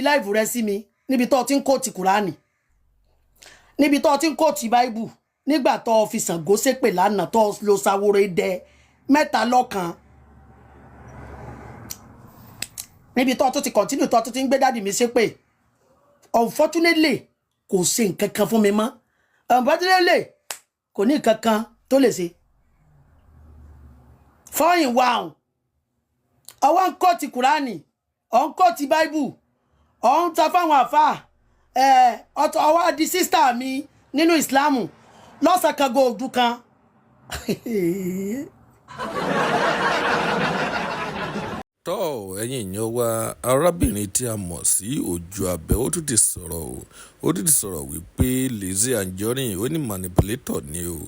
live rẹ sí mi níbi tó o ti ń quote Kùránì, níbi tó o ti ń quote Báíbù, nígbà tó o fi Ṣàngó ṣépè lánàá, tó o lo Saworo idẹ mẹ́ta lọ́kan, níbi tó o tún ti continue, tó o tún ti ń gbé daddy mi ṣépè. Unfortunately, kò ṣe nǹkan kan fún mi mọ́. Unfortunately, kò ní nǹkan kan tó lè ṣe fọ́yìn wàhùn. Ọwọ́ ń quote Kùránì, ọ̀ ń quote Báíbù, ọ̀ ń ta fáwọn àfáà ẹ̀ ọ̀tọ̀. Ọwọ́ di sister mi nínú Ìsìláàmù lọ́sàn kan go ojú kan. Tọ́ ẹ̀yin èèyàn wa, arábìnrin tí a mọ̀ sí Ojú Abẹ, ó tún ti sọ̀rọ̀ o. Ó tún ti sọ̀rọ̀ wípé Lizzy Anjorin, ó ní manipulator ni o.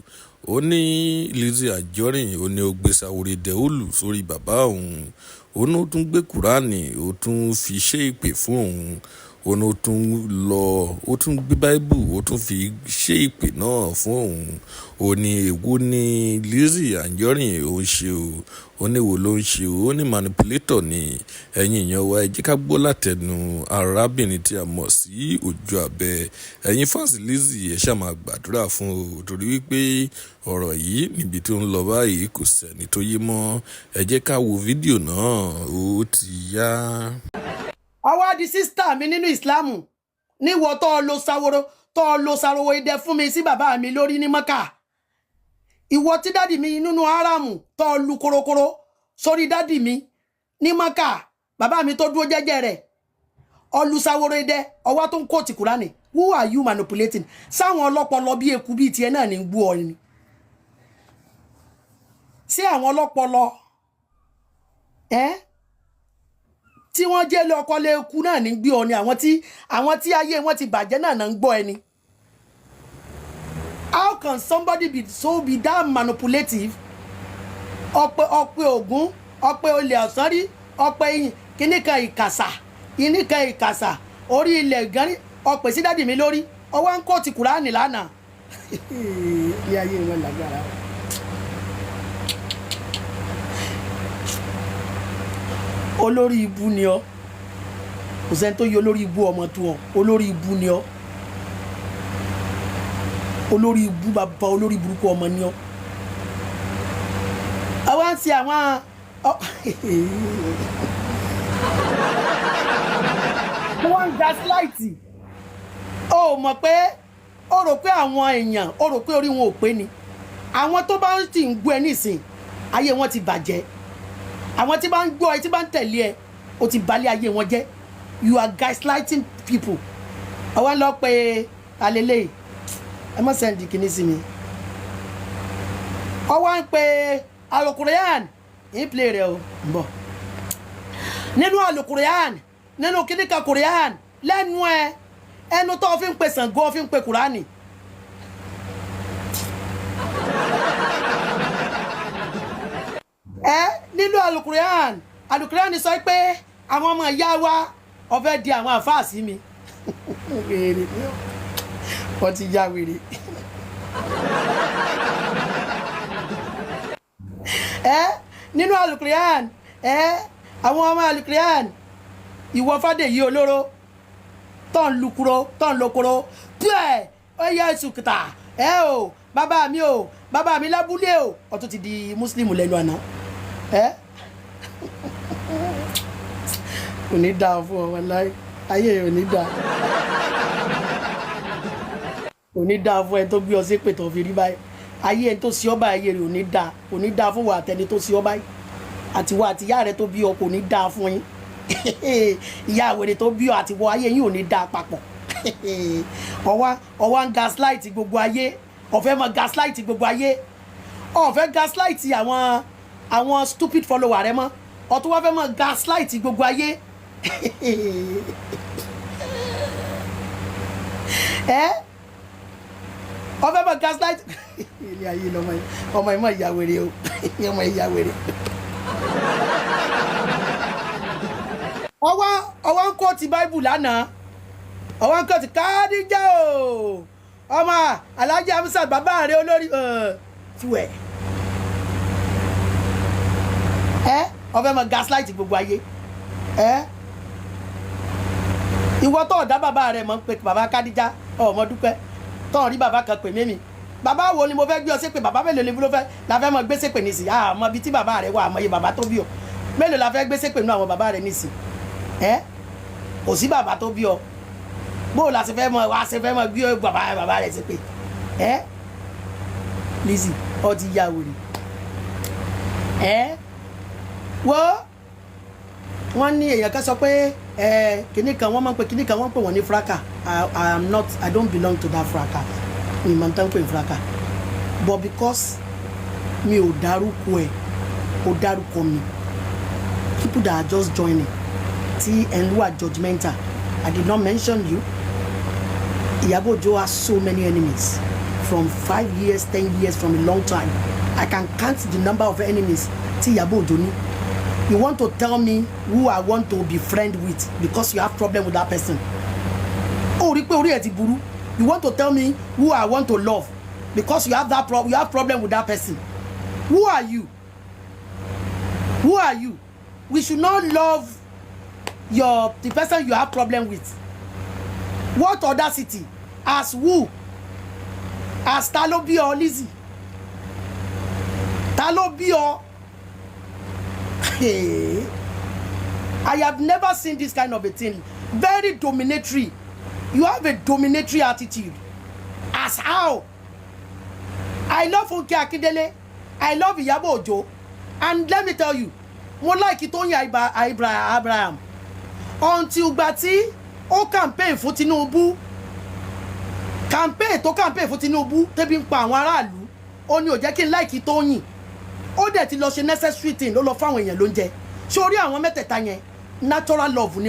Ó ní Lizzy Anjorin, ó ní ó gbé Sawore Deolu sórí bàbá òun. Ó ní ó tún gbé Kùránì, ó tún fi ṣe ìpè fún òun. Ó ní ó tún lọ, ó tún gbé Báíbù, ó tún fi ṣe ìpè náà fún òun. Ó ní èwo ni Lizzy Anjorin ó ń ṣe o? Ó ní èwo ló ń ṣe o? Ó ní manipulator ni. Ẹ̀yin èèyàn wa, ẹ jẹ́ ká gbọ́ látẹnu arábìnrin tí a mọ̀ sí Ojú Abẹ. Ẹ̀yin fans Lizzy, ẹ ṣáà máa gbàdúrà fún o, torí wípé ọ̀rọ̀ yìí, níbi tó ń lọ báyìí, kò sẹ́ni tó yé mọ́. Ẹ jẹ́ ká wo fídíò náà, ó ti yá. Ọwọ́ di sister mi nínú Ìsìláàmù níwọ̀ tó o lo Saworo, tó o lo Saworo idẹ fún mi sí bàbá mi lórí ní Mọ́kà, ìwọ tí daddy mi nínú Haramu, tó o lu korokoro sórí daddy mi ní Mọ́kà, bàbá mi tó dúró jẹ́jẹ́ rẹ̀, ọlù Saworo idẹ. Ọwọ́ tó ń quote Kùránì. Who are you manipulating? Sáwọn ọlọ́pọlọ bí eku bíi tiẹ̀ náà ní gbú ọ ni? Sí àwọn ọlọ́pọlọ ẹ́ tí wọ́n jẹ́ lé ọkọ lé eku náà ní gbé ọ ni? Àwọn tí ayé wọn ti bàjẹ́ náà ń gbọ́ ẹni. How can somebody be that manipulative? Ọpẹ ọpẹ ògún, ọpẹ olè ọ̀sán rí, ọpẹ kíníkan ìkàsà, kíníkan ìkàsà orí ilẹ̀ gánrí, ọpẹ sí daddy mi lórí. Ọwọ́ ń quote Kùránì lánàá. Ilé ayé wọn lágbára. Olórí ibu ni ọ. Kò sẹ́ni tó yẹ olórí ibu ọmọ tó ọ. Olórí ibu ni ọ, olórí ibu bàbá, olórí burúkú ọmọ ni ọ. Àwa ń ṣe àwọn wọ́n ń gaslight. Ó mọ̀ pé ó rò pé àwọn èèyàn, ó rò pé orí wọn ò pé ni. Àwọn tó bá ń tì ń gbọ́ ẹ nísìn, ayé wọn ti bàjẹ́. Àwọn tí bá ń gbọ́ ẹ, tí bá ń tẹ̀lé ẹ, ó ti balẹ̀ ayé wọn jẹ́. You are gaslighting people. Àwa lọ pé alẹ́lẹ́, ẹ má send kìíní sí mi. Ọwọ́ ń pe Alukurean ń play rẹ o, ń bọ̀ nínú Alukurean, nínú kíníkà Korean lẹ́nu ẹ, ẹnu tó fi ń pe Ṣàngó, fi ń pe Kùránì. Ẹ nínú Alukurean, Alukurean sọ pé àwọn ọmọ ìyá wa ọfẹ di àwọn àfáà sí mi. Wèrè, wọ́n ti ya wèrè. Ẹ nínú Alukurean, ẹ àwọn ọmọ Alukurean, ìwọ Fàdèyí olóró tó ń lukuro, tó ń lokoro pẹ́ẹ́, ó yẹ sùkìtà ẹ o, bàbá mi o, bàbá mi lábúlé o, ó tún ti di Muslim lẹ́nu àná. Ẹ kò ní dáa fún ọ, wàláhì, ayé ò ní dáa, kò ní dáa fún ẹ tó gbé ọ ṣépè tó fi rí báyìí. Ayé ẹ tó sí ọ báyìí, ayé rẹ ò ní dáa. Kò ní dáa fún wa àtẹni tó sí ọ báyìí, àti wa àti ìyá rẹ tó bí ọ, kò ní dáa fún yín. Ìyá àwèrè tó bí ọ àti wọ, ayé yín ò ní dáa papọ̀. Ọwá ọwá ń gaslight gbogbo ayé. Ọ̀fẹ́ mọ gaslight gbogbo ayé, ọ̀fẹ́ gaslight àwọn stupid follower rẹ mọ́, ọtún wá fẹ́ mọ gaslight gbogbo ayé. Ẹ ọfẹ́ mọ gaslight ilé ayé lọmọ yìí. Ọmọ yìí mọ ìyá wèrè o, ọmọ ìyá wèrè. Ọwọ́ ọwọ́ ń quote Bible lánàá, ọwọ́ ń quote Kádíjà o, ọmọ Alhaji Hamzat, bàbá rẹ olórí tiwẹ̀. Ẹ ọfẹ́ mọ gaslight gbogbo ayé. Ẹ Ìwọ tó ọ̀dá bàbá rẹ̀ mọ̀ ń pe bàbá Kádíjà, ọmọ dúpẹ́ tó rí bàbá kan pè mímì. Bàbá wo ni mo fẹ́ gbé ọ ṣépè? Bàbá mélòó ni ló fẹ́ la fẹ́ mọ gbé ṣépè nísì? Àmọ́ ibi tí bàbá rẹ̀ wà, àmọ́ iye bàbá tó bí ọ. Mélòó la fẹ́ gbé ṣépè nínú àwọn bàbá rẹ̀ nísì? Ẹ kò sí bàbá tó bí ọ. Bó o la ṣe fẹ́ mọ wá ṣe fẹ́ mọ gbé bàbá rẹ̀ ṣépè? Ẹ Lizzy, ọ ti ya wèrè. Ẹ wo, wọ́n ní èèyàn kan sọ pé ẹ kinní kan, wọ́n máa ń pe kinní kan, wọ́n pè wọ́n ní fraka. I am not, I don't belong to that fraka. Mi máa ń tán pè ní fraka, but because mi ò dárúkọ ẹ̀, ó dárúkọ mi. People that are just joining tí ẹ̀ ń wà judgmental, I did not mention you. Iyabo Ojo has so many enemies from 5 years, 10 years, from a long time. I can count the number of enemies tí Iyabo Ojo ní. You want to tell me who I want to be friend with because you have problem with that person? Ó rí pé orí ẹ̀ ti burú. You want to tell me who I want to love because you have problem with that person? Who are you? Who are you? We should not love the person you have problem with? What audacity! As who? As ta ló bí ọ, Lizzy? Ta ló bí ọ? I have never seen this kind of a thing. Very dominatory. You have a dominatory attitude. As how? I love Funke Akindele, I love Iyabo Ojo, and let me tell you, mo like Tóyìn Abraham until ìgbà tí ó campaign fún Tinubu. Campaign tó campaign fún Tinubu, tẹ́bi ń pa àwọn aráàlú, ó ní ò jẹ́ kí n like Tóyìn. Ó dẹ̀ ti lọ ṣe necessary thing, ló lọ fáwọn èèyàn lóúnjẹ. Sórí àwọn mẹ́tẹ̀ẹ̀ta yẹn, natural love ni.